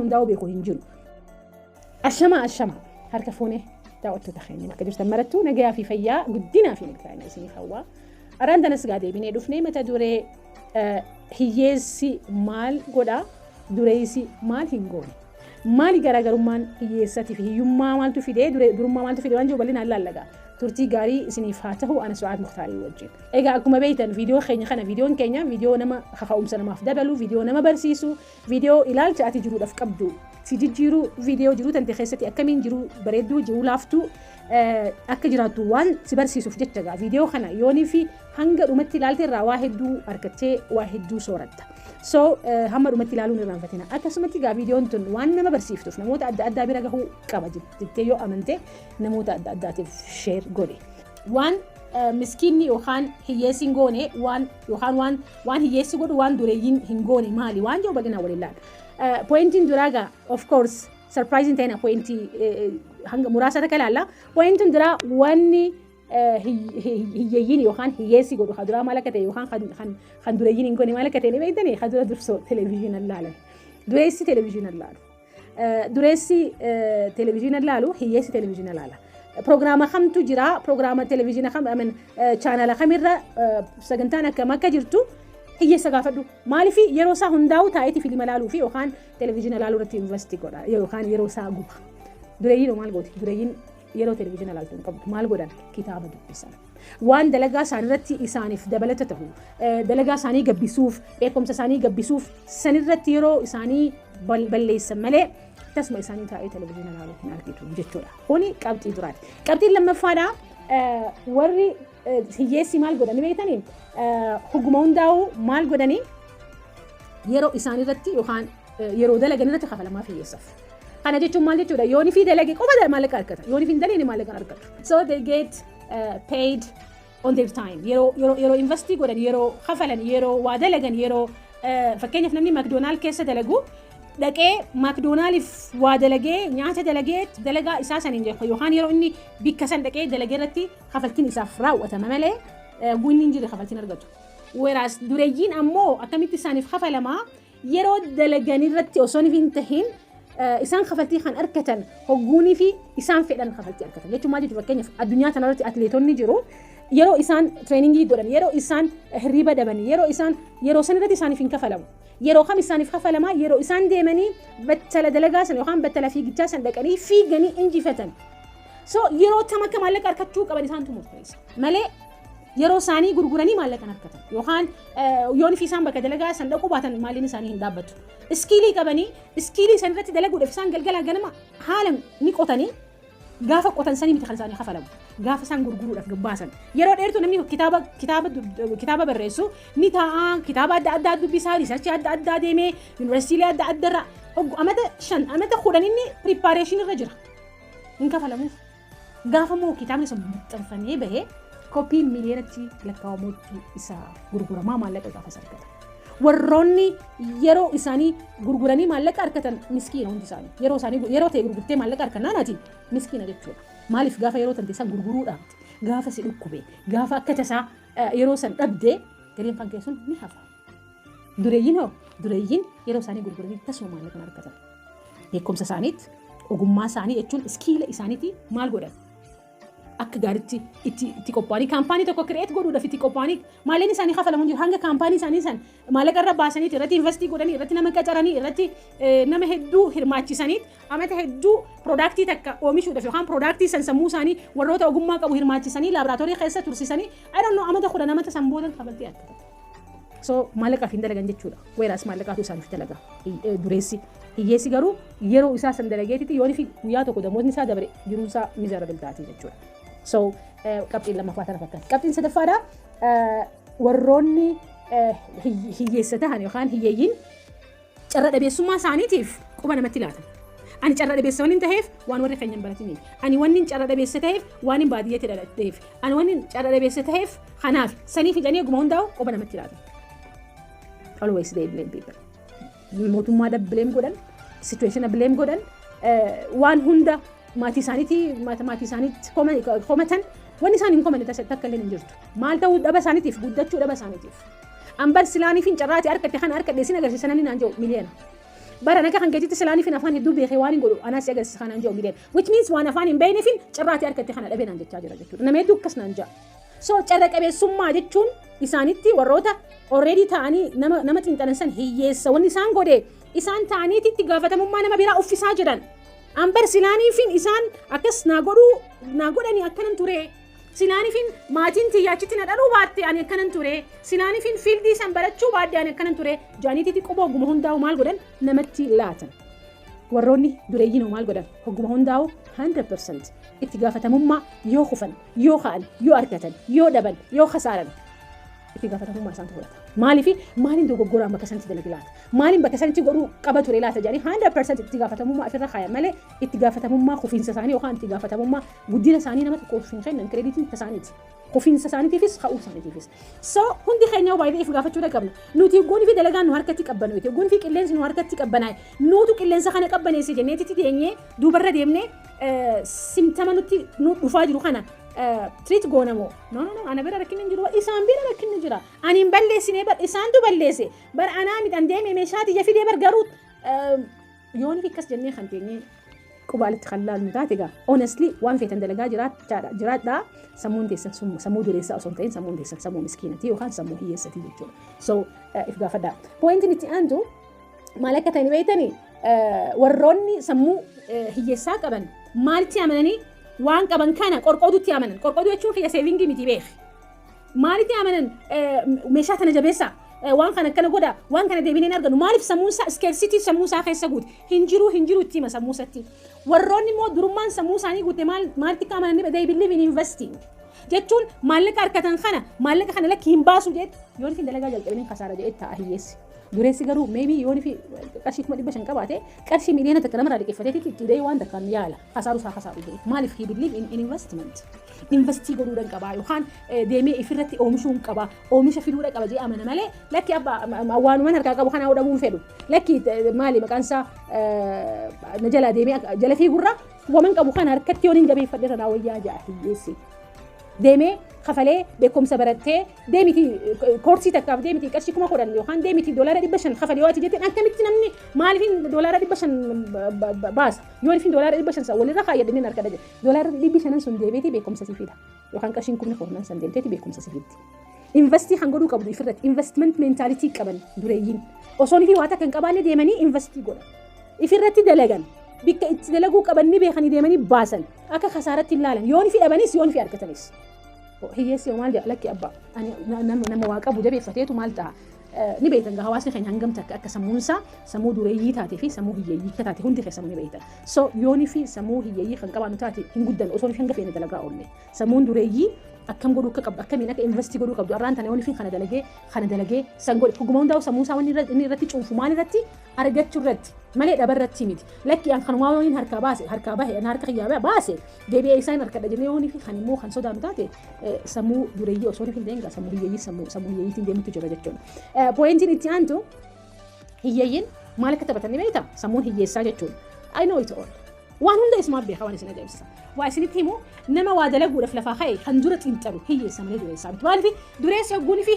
hundaa'uu beeku hin jiru. Ashama, ashama, harka fuunee daawwattoota keenya, bakka jirtan marattuu nagayaa fi fayyaa, guddinaa fi milkaa'ina isiniif hawwaa. Araan tanas gaa deebinee dhufnee mata duree hiyyeessi maal godhaa, dureessi maal hin goone? Maali garaagarummaan hiyyeessatii fi hiyyummaa maaltu fidee, durummaa maaltu fide waan jiru bal'inaan laallagaa. Turtii gaarii isiniif haa ta'u, ana Su'aad Muktaarii wajjin. Egaa akkuma beektan viidiyoo keenya kana, viidiyoon keenya viidiyoo nama kaka'umsa namaaf dabalu, viidiyoo nama barsiisu, viidiyoo ilaalcha ati jiruudhaaf qabdu si jijjiiru, viidiyoo jiruu tante keessatti akkamiin jiruu bareedduu, jiruu laaftuu akka jiraattu waan si barsiisuuf jecha gaa viidiyoo kana yoonii fi hanga dhumatti ilaalte irraa waa hedduu argattee waa hedduu sooratta. So hamma dhumatti ilaaluun irraanfatina. Akkasumatti gaa viidiyoon tun waan nama barsiiftuuf namoota adda addaa bira gahuu qaba jettee yoo amante namoota adda addaatiif share godhe. Waan miskiinni yookaan hiyyeessi hin goone, waan yookaan waan hiyyeessi godhu, waan dureeyyiin hin goone maali waan jiru bal'inaan waliin ilaala. Pointiin duraa gaa, of course, surprising ta'ina, pointii hanga muraasa takka ilaalla. Pointiin duraa wanni hiyyeeyyiin yookaan hiyyeessi godhu kan duraa maal akka ta'e yookaan kan dureeyyiin hin goone maal akka ta'e ni beektanii? Kan dura dursoo televezyiina laalan. Dureessi televezyiina laalu. Dureessi televezyiina laalu, hiyyeessi televezyiina laala. Proogiraama kamtu jira, proogiraama televezyiina kam, chaanala kamirra sagantaan akkam akka jirtu hiyyeessa gaafadhu. Maaliif? Yeroo isaa hundaa'u taa'eeti fiilima laaluu fi yookaan televezyiina laaluu irratti invest godha yookaan yeroo isaa guba. Dureeyyiin maal gooti? Dureeyyiin yeroo televezyiina laaltu hin qabdu. Maal godhan? Kitaaba dubbisan. Waan dalagaa isaanii irratti isaaniif dabalata ta'u, dalagaa isaanii gabbisuuf, beekumsa isaanii gabbisuuf sanirratti yeroo isaanii balleessan malee tasuma isaanii taa'ee televezyiina laaluu hin argitu jechuudha. Kuni qabxii duraati. Qabxiin lammaffaadha, warri hiyyeessi maal godhanii beektanii? Hoguma hundaa'u maal godhanii? Yeroo isaan irratti yookaan yeroo dalagan irratti kafalamaaf hiyyeessaaf. Kana jechuun maal jechuudha? Yooni fi dalage qofa maallaqa argata. Yooni fi hin dalagne maallaqa argatu. So they get paid on their time. Yeroo invest godhan, yeroo kafalan, yeroo waa dalagan, yeroo fakkeenyaaf namni McDonald keessa dalagu dhaqee McDonaldiif waa dalagee, nyaata dalagee, dalagaa isaa saniin yookaan yeroo inni bikka san dhaqee dalagee irratti kafaltiin isaaf raawwatama malee inni hin jirre kafaltiin argatu. Whereas dureeyyiin ammoo akkamitti isaaniif kafalamaa? Yeroo dalagan irratti osoo hin tahin isaan kafaltii kan argatan hogguunii fi isaan fedhan kafaltii argatan. Jechuun maal jechuudha? Fakkeenyaaf addunyaa kanarratti atileetonni jiru, yeroo isaan training godhan, yeroo isaan hirriba dhaban, yeroo isaan yeroo san irratti isaaniif hin kafalamu. Yeroo kam isaaniif kafalamaa? Yeroo isaan deemanii battala dalagaa san yookaan battala fiigichaa san dhaqanii fiiganii injifatan. So yeroo tam akka maallaqa argachuu qaban isaantu murteessa. Malee yeroo isaanii gurguranii maallaqa argatan yookaan yoon fi isaan bakka dalagaa san dhaquu baatan maaliin isaanii hin dhaabbatu. Skill qabanii skill san irratti dalaguudhaaf isaan galgalaa ganama haala ni qotanii, gaafa qotan sanii miti kan isaanii kafalamu. Gaafa isaan gurguruudhaaf gabbaasan. Yeroo dheertuu namni kitaaba barreessu ni taa'a, kitaaba adda addaa dubbisaa, research adda addaa deemee, yuunivarsiitii adda addaa irra amata 5, amata 10 inni preparation irra jira. Hin kafalamuuf. Gaafa moo kitaabni sun maxxanfamee bahee koppii miiliyoonatti lakkaa'amutti isa gurguramaa, maallaqa gaafas argata. Warroonni yeroo isaanii gurguranii maallaqa argatan miskiina hundi isaanii. Yeroo isaanii yeroo ta'e gurgurtee maallaqa argannaan ati miskiina jechuudha. Maaliif? Gaafa yeroo tante san gurguruu dhaabde, gaafa si dhukkube, gaafa akka tasaa yeroo san dhabde, galiin kan keessun ni hafa. Dureeyyiin hoo? Dureeyyiin yeroo isaanii gurguranii tasuma maallaqa argatan. Beekumsa isaaniitti, ogummaa isaanii jechuun skill isaaniitti maal godhan? Akka gaariitti itti qophaa'anii kaampaanii tokko create godhuudhaaf itti qophaa'anii maallaqni isaanii kafalamu jiru, hanga kaampaanii isaanii san maallaqa irra baasanii irratti invest godhanii, irratti nama qacaranii, irratti nama hedduu hirmaachisanii, amata hedduu product takka oomishuudhaaf yookaan product san sammuu isaanii warroota ogummaa qabu hirmaachisanii laaboraatoorii keessa tursiisanii, I don't know, amata 10, amata san boodan kafaltii argatan. So maallaqaaf hin dalagan jechuudha. Whereas maallaqaatu isaaniif dalaga dureessi. Hiyyeessi garuu yeroo isaa san dalageetitti yoon fi guyyaa tokko damootni isaa dabre jiruun isaa miserable taati jechuudha. So qabxiin lammaffaa tana fakkaata. Qabxiin sadaffaadha, warroonni hiyyeessa tahan yookaan hiyyeeyyiin carra dhabeessummaa isaaniitiif quba namatti laatan. Ani carra dhabeessa waan hin taheef waan warri keenya hin baratiniif. Ani wanni carra dhabeessa taheef waan hin baadiyyeetti dhaladheef. Ani wanni carra dhabeessa taheef kanaaf saniif jedhanii eeguma hundaa'u quba namatti laatan. Always they blame people. Mootummaa blame godhan, situation blame godhan, waan hunda maatii isaaniitti maatii isaaniitti komatan. Wanni isaan hin komanne takka illee hin jirtu. Maal ta'uu dhaba isaaniitiif? Guddachuu dhaba isaaniitiif. Ambar silaaniif hin carraati harkatti kana harka dheessin agarsiisan naan jedhu miliyoona. Bara naga kan keetitti silaaniif afaan hedduu beekee waan hin godhu anaas agarsiisa kanaan jiru mideen. Which means waan afaan hin beekneefin carraatti harkatti kana dhabee naan jechaa jira jechuudha. Nama hedduu akkas naan ja'a. So carra qabeessummaa jechuun isaanitti warroota already ta'anii nama xiinxalan san hiyyeessa wanni isaan godhe isaan ta'aniiti itti gaafatamummaa nama biraa uffisaa jiran. Ambar silaaniifin isaan akkas naa godhuu naa godhanii akkanan ture. Silaaniifin maatiin tiyyaachitti na dhaluu baatte ani akkanan ture. Silaaniifin field san barachuu baadde ani akkanan ture. Jaaniititti quba hogguma hundaa'u maal godhan namatti laatan. Warroonni dureeyyiin maal godhan hogguma hundaa'u 100% itti gaafatamummaa yoo kufan, yoo ka'an, yoo argatan, yoo dhaban, yoo khasaaran itti gaafatamummaa isaantu fudhata. Maaliif maaliin dogoggoraan bakka sanitti dalage laata? Maaliin bakka sanitti godhuu qaba ture laata jedhanii 100% itti gaafatamummaa ofirra kaayan malee itti gaafatamummaa kufiinsa isaanii yookaan itti gaafatamummaa guddina isaanii nama tokkoof hin kennan, creditiin isaaniiti. Kufiinsa isaaniitiifis ka'uu isaaniitiifis. So hundi keenya baay'ee if gaafachuu qabna. Nuti goonii fi dalagaan nu harkatti qabbanu, goonii fi qilleensi nu harkatti qabbanaa'e. Nuutu qilleensa kana qabbaneesse jenneetitti teenyee duubarra deemnee symptoma nutti nu dhufaa jiru kana treat goonamoo? No, no, no, ana bira rakkinni hin jiru, isaan bira rakkinni jira. Ani hin balleessine bar, isaantu balleesse. Bar anaa midhaan deeme meeshaa tiyya fidee bar, garuu yoon fi akkas jennee kan teenyee qubaalitti kan laalnu taate egaa honestly waan feetan dalagaa jiraadhaa, sammuun teessan sammuu dureessaa osoo hin ta'in sammuun teessan sammuu miskiinatii yookaan sammuu hiyyeessatii jechuudha. So if gaafadhaa. Pointiin itti aantu maal akka ta'e beektanii? Warroonni sammuu hiyyeessaa qaban maalitti amananii? Waan qaban kana qorqoodutti amanan. Qorqooduu jechuun kiyya saving miti beek. Maalitti amanan? Meeshaa tana jabeessaa. Waan kana akkana godha, waan kana deebinee hin argannu. Maaliif? Sammuun isaa scarcity sammuu isaa keessa guute. Hin jiru, hin jiru itti hima sammuu isaatti. Warroonni immoo durummaan sammuu isaanii guute maal maalitti akka amanan? They believe in investing. Jechuun maallaqa harkatan kana, maallaqa kana lakki hin baasu jedhe yoon isin dalagaa jalqabanii kasaara jedhe ta'a hiyyeessi. Dureessi garuu maybe yoon fi qarshii 500,000 qabaate qarshii 1 miliyoona namarraa liqeeffateeti itti waan takkaan yaala kasaaru isaa kasaaru jedhe. Maaliif? He believe in investment. Invest godhuudhaan qabaa yookaan deemee ifirratti oomishuun qaba, oomisha fiduudha qaba jedhee amana malee lakki abbaa waanuman harkaa qabu kanaa dhabuun fedhu, lakki maali maqaan isaa na jalaa deemee jala fiigurra waman qabu kana harkatti yoon hin jabeeffadhe irra naa wayyaa ja'a hiyyeessi. Deemee kafalee beekumsa barattee deemiti course takkaaf deemiti qarshii 10,000 yookaan deemiti $500 kafalee yoo ati jetteen, akkamitti namni maaliifin $500 baasa? Yoo ifin $500 walirra kaayyadhanii harka dhaje, $500 sun deemeeti beekumsa si fida yookaan qarshiin 10,000 san deemteeti beekumsa si fiddi. Invest kan godhuu qabdu ifirratti investment mentality qaban dureeyyiin osoo fi waa takka hin qabaanne deemanii invest godhan, ifirratti dalagan, bikka itti dalaguu qaban ni beekanii deemanii baasan, akka kasaaratti hin laalan yoon fi dhabanis yoon fi argatanis. Hiyyeessi yoo maal jedha? Lakki abbaa, ani nama waa qabu jabeeffateetu maal ta'a? Ni beektan gaa hawaasni keenya hangam takka akka sammuunsaa sammuu dureeyyii taatee fi sammuu hiyyeeyyii akka taate hundi keessanuu ni beektan. So yoonii fi sammuu hiyyeeyyii kan qabaannu taate hin guddannu osoo hanga feene dalagaa oolle. Sammuun dureeyyii akkam godhuu akka qabdu, akkamiin akka invest godhuu qabdu, arraan tana yoonii fi kana dalagee kana dalagee san godhe, dhuguma hundaa'u sammuu isaa wanni inni irratti cuunfu maal irratti? Argachuu irratti malee dhaba irratti miti. Lakki an kanumaa yooniin harkaa baase, harkaa bahe, an harka kiyyaa baase deebi'ee isaan harkadha jennee yoonii fi kan immoo kan sodaannu taate sammuu dureeyyii osoo hin ta'in sammuu hiyyeeyyii sammuu hiyyeeyyiitiin deemutu jira jechuudha. Pointiin itti aantu hiyyeeyyiin maal akka taphatan ni beektaa? Sammuun hiyyeessaa jechuudha. I know it all. Waan hunda isumaaf beeka, waan isin ajaa'ibsiisa. Waa isinitti himu, nama waa dalaguudhaaf lafaa ka'e kan dura xiinxalu hiyyeessa malee dureessaa miti. Maaliif? Dureessi hogguunii fi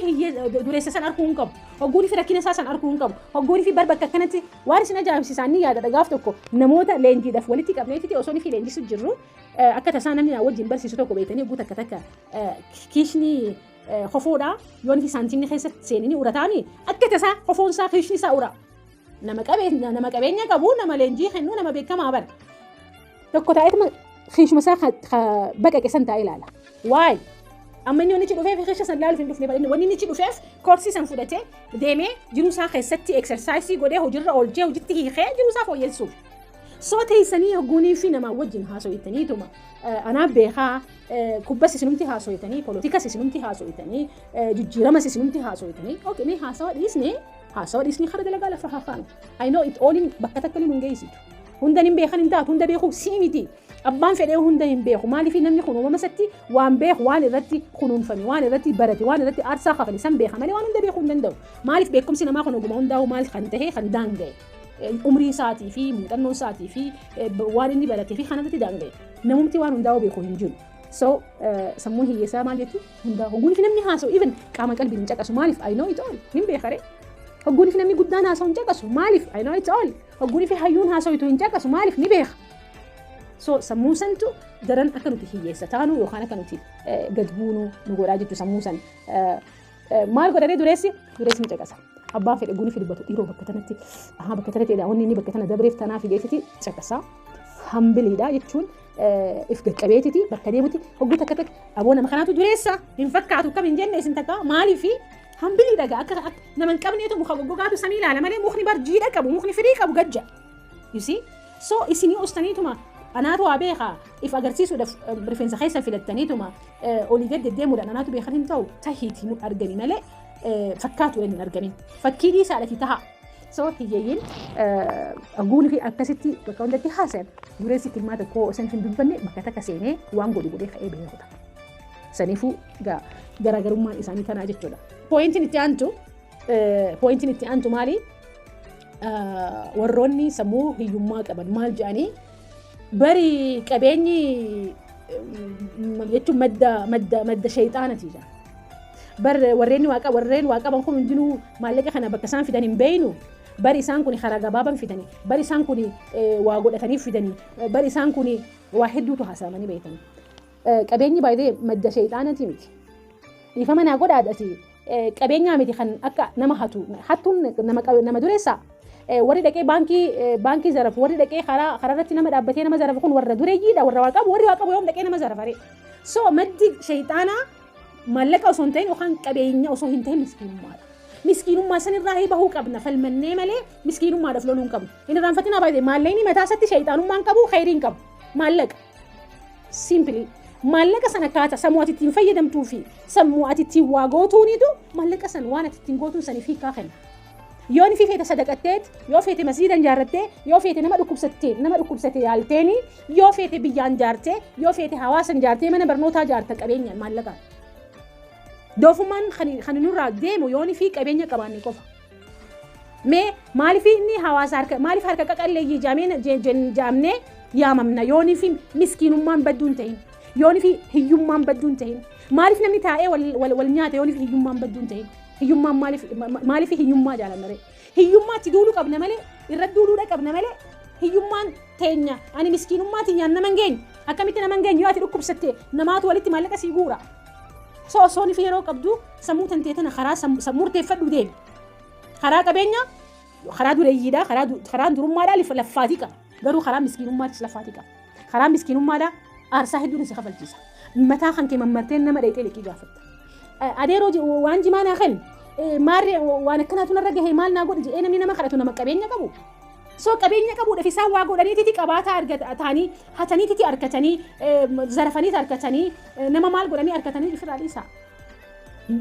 dureessa san arguu hin qabu. Hogguunii fi rakkina isaa san arguu hin qabu. Hogguunii fi barba akkanatti waan isin ajaa'ibsiisan ni yaadadha, gaaf tokko namoota leenjiidhaaf walitti qabneetiti osoo fi leenjisu jirru akka tasaa namni na wajjin barsiisu tokko beektanii hogguu takka takka kiishni kofoodhaa yoon fi saantimni keessatti seenanii urataami, akka tasaa kofoon isaa kiishni isaa ura. Nama qabeenya qabu, nama leenjii kennu, nama beekamaa bara. Tokko taa'eetuma kiishuma isaa baqaqe san taa'ee ilaala. Waay! Amma inni wanni dhufeef kiisha san ilaaluuf hin dhufne. Wanni inni dhufeef course san fudhatee deemee jiruu isaa keessatti exercise godhee hojiirra oolchee hojiitti hiikee jiruu isaa fooyyessuuf. So teessanii hogguunii fi namaa wajjin haasofitaniituma anaaf beekaa, kubbas isinumti haasofitanii, poolitikas isinumti haasofitanii, jijjiiramas isinumti haasofitanii, okay, mee haasawa dhiisnee, haasawa dhiisnee kara dalagaa lafa haa kaanu. I know it all bakka takka hin geessitu. Hunda hin beekan hin taatu, hunda beekuu sii miti. Abbaan fedhee hunda hin beeku. Maaliif? Namni kun uumama isatti waan beeku, waan irratti kunuunfame, waan irratti barate, waan irratti aarsaa kafale san beeka malee waan hunda beekuu hin danda'u. Maaliif? Beekumsi namaa kun oguma hundaa'u maal kan ta'e kan daanga'e. Umrii isaatii fi muuxannoo isaatii fi waan inni baratee fi kanarratti daanga'e. Namumti waan hundaa'u beeku hin jiru. So sammuun hiyyeessaa maal jechuun hundaa hogguun fi namni haasa'u even qaama qalbiin hin caqasu. Maaliif? I know it all, hin beekare. Hogguunii fi namni guddaan haasa'u hin caqasu. Maaliif? I know it all. Hogguunii fi hayyuun haasa'u hin caqasu. Maaliif? Ni beeka. So sammuu santu daran akka nuti hiyyeessa taanu yookaan akka nuti gad buunu nu godhaa jechuudha sammuu san. Maal godhanii dureessi? Dureessi ni caqasa. Abbaan fedhe guunii fi dubbatu dhiiroo bakka tanatti, ahaa, bakka tanatti wanni inni bakka tana dabreef tanaaf hiyyeessiti caqasa. Humble iidha jechuun if gaqqabeetiti bakka deemuti hogguu takka takka aboo nama kanaatu dureessa hin fakkaatu kam hin jenne isin takka. Maaliifi? Humble iidha gaa. Akka nama hin qabneetu muka goggogaatu samii ilaala malee mukni bar jiidha qabu, mukni firii qabu gajja. You see? So isinii ustaniituma anaatu waa beekaa if agarsiisuudhaaf rifeensa keessa filattaniituma olii gad deddeemuudhaan anaatu beekan hin ta'u. Tahiitii argani malee fakkaatuudhaan hin argamin. Fakkii dhiisaadhaati taha. So hiyyeeyyiin guunii fi akkasitti bakka hundatti haasayan, dureessi kilmaa tokko osoo hin dubbanne bakka takka seenee waan godhu godhee ka'ee beekudha. Saniifuu garaagarummaan isaanii kanaa jechuudha. Point iin itti aantu maali? Warroonni sammuu hiyyummaa qaban maal jedhanii? Bari qabeenyi jechuun madda shayxaanati jedha. Bar warreen waaqa, warreen waa qaban kun hundinuu maallaqa kana bakka isaan fidan hin beeynu. Bari isaan kun karaa gabaaban fidanii, bari isaan kun waa godhatanii fidanii, bari isaan kun waa hedduutu haasa'amanii beekanii. Qabeenyi baay'ee madda shayxaanati miti. Dhiifama naa godhaadhati, qabeenyaa miti kan akka nama hatu. Hattuun nama dureessaa. Warri dhaqee baankii zarafu, warri dhaqee karaa irratti nama dhaabbatee nama zarafu kun warra dureeyyiidha, warra waa qabu. Warri waa qabu yoom dhaqee nama zarafare? So maddi shayxaanaa maallaqa osoo hin ta'in yookaan qabeenya osoo hin ta'in miskiinummaadha. Miskiinummaa sanirraa bahuu qabna falmannee malee miskiinummaadhaaf loluu hin qabnu. Hin irraanfatinaa, baay'ee maallaqni mataa isaatti shayxaanummaan qabu, khayrii hin qabu. Maallaqa. Simply. Maallaqa sana akkaataa sammuu ati ittiin fayyadamtuu fi sammuu ati ittiin waa gootuunitu maallaqa san waan ati ittiin gootuun saniif hiikaa kenna. Yoo ni feete sadaqatteet, yoo feete masjiidan jaarrattee, yoo feete nama dhukkubsate yaalteeni, yoo feete biyyaan jaartee, yoo feete hawaasan jaartee, mana barnootaa jaarta qabeenyaan maallaqaan. Doofummaan kan nurraa deemu yoo ni fi qabeenya qabaanne qofa. Mee maaliif inni hawaasa harka, maaliif harka qaqalleeyyii jaamnee yaamamna yoo ni fi miskiinummaan badduu hin ta'in, yoo ni fi hiyyummaan badduu hin ta'in? Maaliif namni taa'ee wal nyaata yoo ni fi hiyyummaan badduu hin ta'in? Hiyyummaan maaliif hiyyummaa jaalanna ree? Hiyyummaatti duuluu qabna malee, irra duuluudha qabna malee, hiyyummaan teenya ani miskiinummaa tiyyaan nama hin geenye. Akkamitti nama hin geenye? Yoo ati dhukkubsatte namaatu walitti maallaqa sii guura. So osoo ni fi yeroo qabdu sammuu tantee tana karaa murteeffadhu deemi. Karaa qabeenya, karaa dureeyyiidha, karaa durummaadhaa laffaatii qaba. Garuu karaa miskiinummaatis laffaatii qaba. Karaa miskiinummaadhaa aarsaa hedduun si kafalchiisa. Mataa kan kee mammarteen nama dheexee liqii gaafatta. Adeeroo, waan jimaa naa kenni. Maarree waan akkanaatu narra gahee, maal naa godhi jedhee namni nama kadhatu nama qabeenya qabu. So qabeenya qabuudhaaf isaan waa godhaniititi qabaataa ta'anii hataniititi argatanii, zarafaniiti argatanii, nama maal godhanii argatanii ofirraa dhiisaa.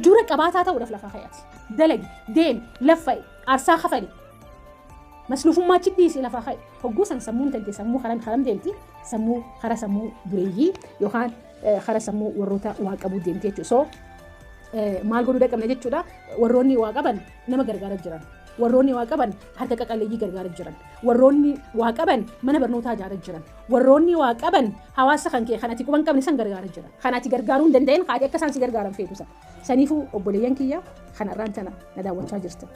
Dura qabaataa ta'uudhaaf lafa kaayati. Dalagi, deemi, laffa'i, aarsaa kafali. Masluufummaa achi dhiisi, lafa kaa'i. Hogguu san sammuun tante sammuu karam karam deemti? Sammuu kara sammuu dureeyyii yookaan kara sammuu warroota waa qabuu deemti jechuudha. So maal godhuu qabna jechuudha? Warroonni waa qaban nama gargaaraa jiran. Warroonni waa qaban harka qaqalleeyyii gargaaraa jiran. Warroonni waa qaban mana barnootaa ijaaraa jiran. Warroonni waa qaban hawaasa kan kee kan ati quban qabne san gargaaraa jiran. Kan ati gargaaruu hin danda'in, haati akka isaan si gargaaran feetu san. Saniifuu obboleeyyan kiyya kanarraan tana na daawwachaa jirta.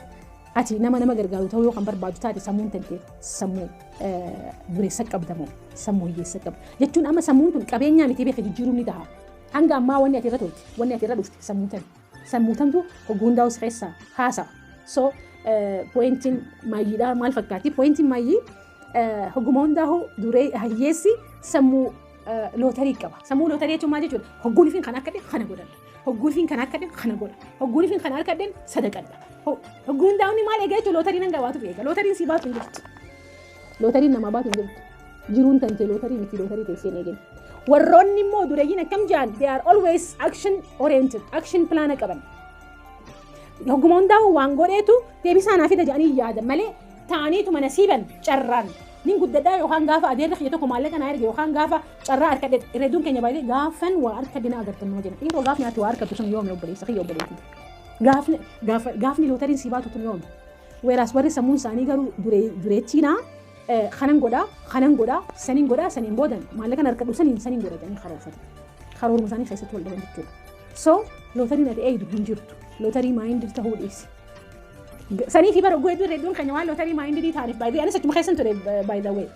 Ati nama nama gargaaru ta'uu yoo kan barbaadu taate, sammuun tantee sammuu dureessa qabda moo sammuu hiyyeessa qabda? Jechuun amma sammuun tun qabeenyaa miti beeka, jijjiiruun ni ta'a. Hanga ammaa wanni ati irra turte, wanni ati irra dhufte sammuu tani. Sammuu tantu hogguu hundaa'u si keessaa haasa. So point iin maayyiidhaa maal fakkaatti? Point iin maayyii hogguma hundaa'u duree hiyyeessi sammuu lootarii qaba. Sammuu lootarii jechuun maal jechuudha? Hogguun fi kan akka kana godhadha. Hogguun fi kan akka kana godha. Hogguun fi kan harkadheen sadaqadha. Hogguun hundaa'u maal eega jechuudha? Lootarii nan gabaatuuf eega. Lootariin si baatu hin jirtu. Lootariin namaa baatu hin jirtu. Jiruun tantee lootarii miti, lootarii teessee hin eegin. Warroonni immoo dureeyyiin akkam jedhan? They are always action oriented, action plan qaban. Hogguma hundaa'u waan godheetu deebisaa naa fida jedhanii yaadan malee ta'aniituma nasiiban carraan nin guddadhaa yookaan gaafa adeerri kiyya tokko maallaqa naa erge yookaan gaafa carraa harkadhe. Hedduun keenya baay'ee gaafan waa harkadhe na agartan nama jenna. Dhiiroo, gaafni ati waa harkattu sun yoomi, obboleessa kiyya, obboleettii? Gaafni gaafa gaafni lootariin si baatu tun yoomi? Whereas warri sammuun isaanii garuu dureettiinaa kanan godhaa, kanan godhaa, saniin godhaa, saniin boodan maallaqa harkadhu saniin saniin godha jedhanii karoorfatu. Karooruma isaanii keessatti wal dhaban jechuudha. So lootariin ati eegdu hin jirtu. Lootarii mind ta'uu dhiisi. Sanii fi bara hedduu hedduun keenya waan lottery minded ta'aniif baay'ee anis achuma keessan ture, by the way.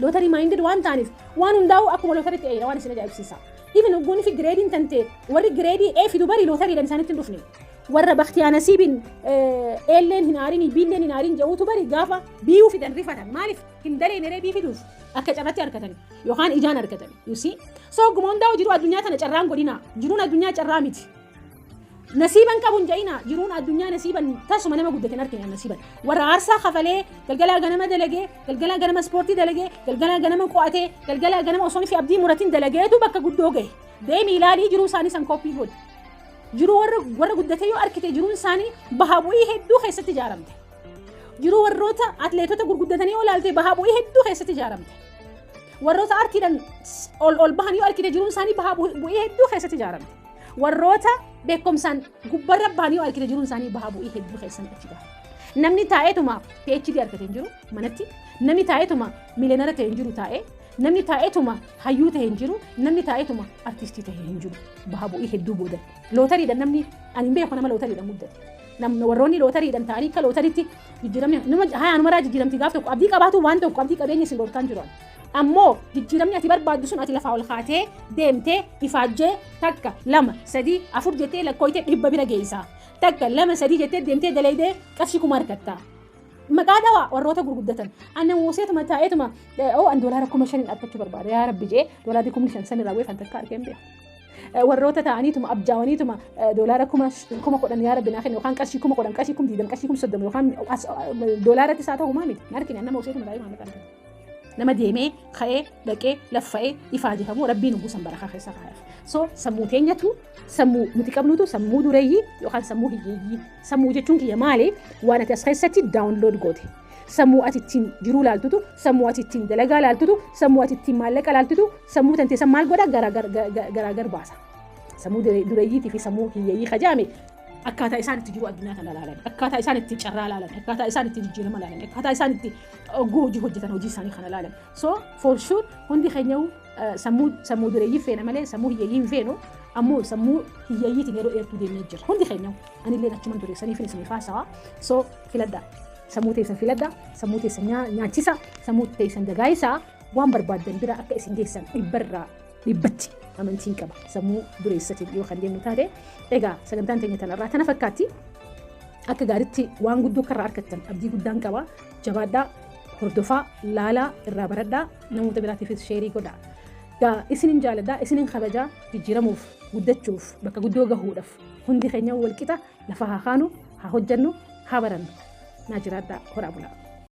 Lottery minded waan ta'aniif waan hundaa'u akkuma lotterytti eeyira waan isin ajaa'ibsiisa. Even hogguun fi gradeiin tante warri grade A fidu bari lotterydhaan isaanitti hin dhufne. Warra bakhtiyaa nasiibin eelleen hin aarin, biilleen hin aarin jedhuutu bari gaafa biiyuu fidan rifatan. Maaliif hin daleen eree bii fiduuf akka carratti argatan yookaan ijaan argatan, you see? So hogguma hundaa'u jiru addunyaa tana carraan godhina. Jiruun addunyaa carraa miti. Nasiiban qabuun ja'ina. Jiruun addunyaa nasiiban tasuma nama guddate hin argine nasiiban. Warra aarsaa kafalee, galgalaa ganama dalagee, galgalaa ganama ispoortii dalagee, galgalaa ganama qo'atee, galgalaa ganama osoo fi abdii muratiin dalageetu bakka guddoo gahe. Deemi ilaalii, jiruu isaanii san copy godhi. Jiruu warra guddatee yoo argite, jiruun isaanii bahaa bu'ii hedduu keessatti ijaaramte. Jiruu warroota atleetota gurguddatanii yoo ilaalte, bahaa bu'ii hedduu keessatti ijaaramte. Warroota artiidhaan ol ol bahan yoo argite, jiruun isaanii bahaa bu'ii hedduu keessatti ijaaramte. Warroota beekumsaan gubbarra bahan yoo argite, jiruun isaanii bahaa bu'ii hedduu keessatti achi gaha. Namni taa'eetuma PhD argate hin jiru manatti. Namni taa'eetuma millionaire ta'e hin jiru taa'ee. Namni taa'eetuma hayyuu ta'e hin jiru. Namni taa'eetuma artistii ta'e hin jiru. Bahaa bu'ii hedduu boodan. Lotterydhaan namni ani hin beeku nama lotterydhaan guddate. Namni warroonni lotterydhaan ta'anii akka lotterytti jijjiiramni nama haa anumaraa jijjiiramti gaaf tokko abdii qabaatu waan tokko abdii qabeenya isin dhorkaan jiru. Ammoo jijjiiramni ati barbaaddu sun ati lafaa ol kaatee deemtee ifaajjee takka, lama, sadii, afur jettee lakkooytee 100 bira geessaa. Takka, lama, sadii jettee deemtee dalaydee qarshii 1000 argatta. Maqaa dhawaa warroota gurguddatan. Anna muuseetuma taa'eetuma oo an doolaara 5000 argachuu barbaada yaa rabbi jee doolaarri 5000 sanirraa weefan takka argeen beeku. Warroota ta'aniituma abjaawaniituma doolaara 10,000 yaa rabbi naa kenni yookaan qarshii 10,000, qarshii 20,000, qarshii 30,000 yookaan doolaaratti isaa ta'u maa miti. Argina nama useetuma taa'ee maallaqa argata. Nama deemee ka'ee dhaqee laffa'ee ifaajifamu rabbiin buusan barakaa keessa kaa'eef. So sammuu teenyatu, sammuu nuti qabnutu sammuu dureeyyii yookaan sammuu hiyyeeyyii. Sammuu jechuun kiyya maali? Waan ati as keessatti download goote. Sammuu ati ittiin jiruu laaltutu, sammuu ati ittiin dalagaa laaltutu, sammuu ati ittiin maallaqa laaltutu, sammuu tanteessan maal godha? Garaagar baasa. Sammuu dureeyyiitii fi sammuu hiyyeeyyii kajaame akkaataa isaan itti jiru addunyaa kana laalan, akkaataa isaan itti carraa laalan, akkaataa isaan itti jijjiirama laalan, akkaataa isaan itti ogguu hojii hojjetan hojii isaanii kana laalan. So for sure hundi keenya sammuu dureeyyii feena malee sammuu hiyyeeyyii hin feenu. Ammoo sammuu hiyyeeyyiitiin yeroo dheertuu deemnee jira. Hundi keenya anillee achuman ture saniif isiniif haasawaa. So filadhaa. Sammuu teessan filadhaa, sammuu teessan nyaachisa, sammuu teessan dagaayisaa, waan barbaaddan bira akka isin geessan dhibbarraa dhibbatti amantiin qaba. Sammuu dureessatiin yoo kan deemnu taate, egaa sagantaan teenya tanarraa tana fakkaatti. Akka gaariitti waan guddoo karraa argattan abdii guddaan qaba. Jabaadhaa, hordofaa, laalaa, irraa baradhaa, namoota biraatiifis share godhaa. Gaa isinin jaaladhaa, isinin kabajaa. Jijjiiramuuf, guddachuuf, bakka guddoo gahuudhaaf hundi keenya wal qixa lafa haa kaanu, haa hojjannu, haa barannu. Naa jiraadhaa, horaa bulaa.